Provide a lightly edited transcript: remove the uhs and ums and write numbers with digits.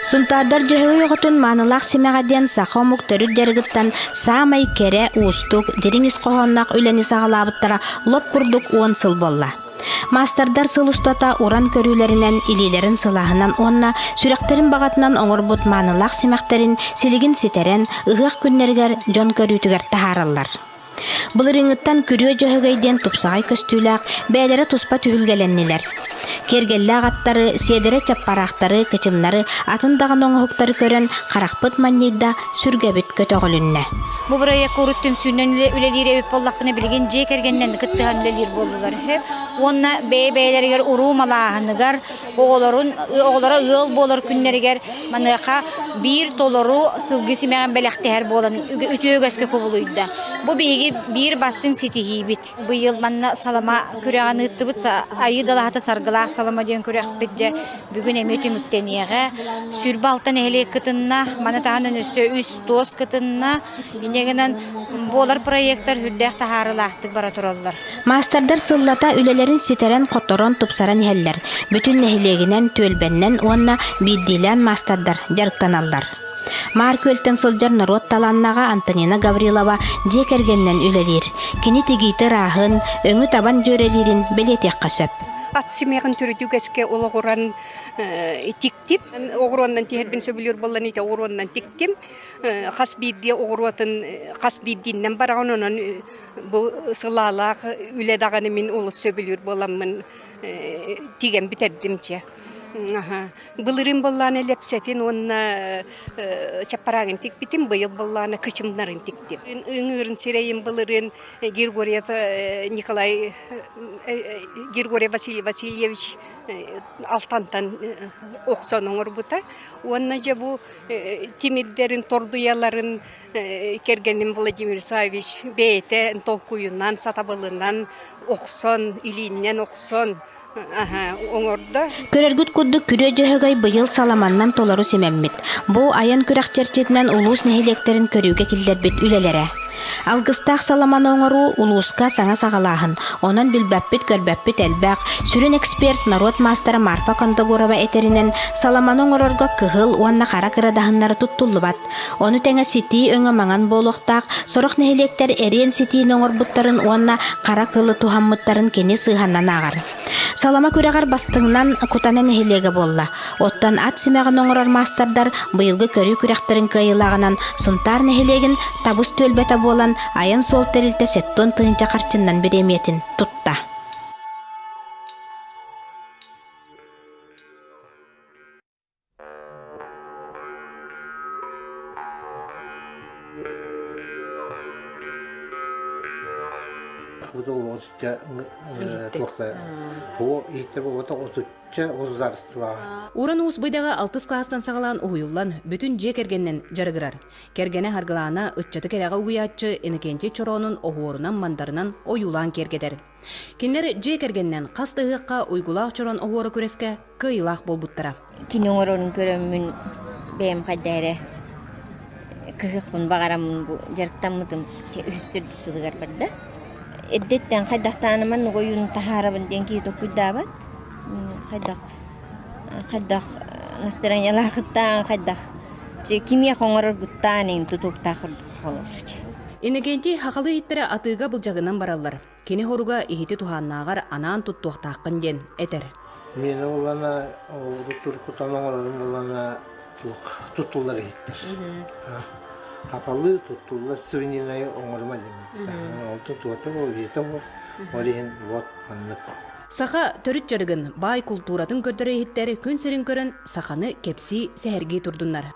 Сунтаардар Дьөһөгөй оҕотун маанылаах симэҕэ диэн саха омук төрүт дьарыгыттан саамай кэрэ, уустук, дириҥ ис хоһоонноох үлэни саҕалаабыттара лоп курдук 10 сыл буолла. Маастардар сыл устата уран көрүүлэринэн, илиилэрин сылааһынан уонна сүрэхтэрин баҕатынан оҥорбут маанылаах симэхтэрин силигин ситэрэн, ыһыах күннэригэр дьон көрүүтүгэр таһаараллар. Былырыыҥҥыттан Күрүө Дьөһөгөй диэн тупсаҕай көстүүлээх, бэйэлэрэ туспа түһүлгэлэннилэр. Киэргэллээх аттары, сиэдэрэ чаппараахтары, кычымнары, атын даҕаны оҥоһуктары көрөн харахпыт манньыйда, сүргэбит көтөҕүлүннэ. Бу бырайыакка урут түмсүүнэн үлэлиир эбит буоллахпына, билигин дьиэ кэргэнинэн кыттыһан үлэлиир буоллулар үһү. Уонна бэйэ-бэйэлэригэр уруу малааһыныгар, оҕолорун оҕолоро ыал буолар күннэригэр маныаха биир толору сылгы симэҕин бэлэхтэһэр буолан үтүө үгэскэ кубулуйда. Бу биһиги биир бастыҥ ситиһиибит. Быйыл манна салама күрэҕин ыыттыбыт. Айыы далаһата саргылаах салама диэн күрэхпит дьэ бүгүн эмиэ түмүктэниэҕэ. 26 нэһилиэк кытынна, маны таһынан өссө үс туос кытынна. Инньэ гынан буолар проектар үрдээх таһаарыылаахтык бара тураллар. Маастардар сыллата үлэлэрин ситэрэн-хоторон, тупсаран иһэллэр. Бүтүн нэһилиэгинэн, түөлбэннэн уонна биирдиилээн маастардар дьарыктаналлар. Маар Күөлтэн сылдьар норуот талааннааҕа Антонина Гаврилова дьиэ кэргэнинэн үлэлиир. Кини тигиитэ ырааһын, өҥү табан дьүөрэлиирин бэлиэтиэххэ сөп. Ат симэҕин төрүт үгэскэ олоҕуран тиктим. Оҕуруоннан тиһэрбин сөбүлүүр буоллан ити оҕуруоннан тиктим. Хас биирдии оҕуруотун хас биирдииннэн бараҕын онон бу сылаалаах үлэ даҕаны мин олус сөбүлүүр буоламмын тигэн бүтэрдим чэ. Былырыын буоллаана лэпсэтин уонна чаппараагын тикпитим, быйыл буоллаана кычымнарын тиктим. Ыҥыырын сирэйин былырыын Григорьев Николай Григорий Василий Васильевич алтантан охсон оҥорбута. Уонна дьэ бу тимирдэрин, тордуйаларын кэргэним Владимир Савич бэйэтэ толкуйунан, сатабылынан охсон, илииннэн охсон оҥордо. Көрөргүт курдук Күрүө Дьөһөгөй быйыл саламаннан толору симэммит. Бу айан күрэх чэрчитинэн улуус нэһилиэктэрин көрүүгэ киллэрбит үлэлэрэ. Алгыстаах саламаны оҥоруу улууска саҥа саҕалааһын, онон билбэппит-көрбөппүт элбэх. Сүрүн эксперт, норуот маастара Марфа Кондогорова этэринэн, саламаны оҥорорго кыһыл уонна хара кырадаһыннары туттуллубат. Ону тэҥэ ситии өҥө маҥан буолуохтаах, сорох нэһилиэктэр эриэн ситиини оҥорбуттарын уонна хара кылы туһаммыттарын кини сыыһанан ааҕар. Салама күрэҕэр бастыҥынан Кутана нэһилиэгэ буолла. Оттон ат симэҕин оҥорор маастардар быйылгы көрүү күрэхтэрин кыайыылааҕынан Сунтаар нэһилиэгин Табыс түөлбэтэ буолан, айан суол тэрилтэ 70 тыһыынча харчыннан бириэмийэтин тутта. Уран Уус Быйдаҕа алтыс кылаастан саҕалаан уһуйуллан, бүтүн дьиэ кэргэнинэн дьарыгырар. Кэргэнэ Саргылаана ыччаты кэрэҕэ угуйааччы Иннокентий Чороонун оһуорунан-мандарынан ойуулаан киэргэтэр. Кинилэр дьиэ кэргэнинэн хас да ыһыахха уйгулаах чорон оһуора күрэскэ кыайыылаах буолбуттара. Кини оҥорорун көрөммүн бэйэм хайда эрэ кыһыахпын баҕараммын бу дьарыктаммытым үһүс төрдүс сылыгар барда. Эрдэттэн хайдахтааныман ойууну таһаарабын диэн киһи толкуйдаабат. Хайдах хайдах настроениелаахыттаан хайдах кимиэхэ оҥороргуттаан иҥ тутулуктаах курдук холобур. Иннокентий хахалы иһиттэрэ атыыга былдьагынан бараллар. Кини хоруга иһити туһааннааҕар анаан туттуохтааххын диэн этэр. Миэнэ буоллана урут-уруккутан оҥорорум буоллана туох туттуллар иһиттэр. Хахалы туттуллар сувенирнай оҥорума диэн. Онтон туота бу иһитэ бу ол иһин вот маннык. Саха төрүт дьарыгын, баай култууратын көрдөрө иһиттэр күн сирин көрөн саханы кэпсии, сэһэргии турдуннар.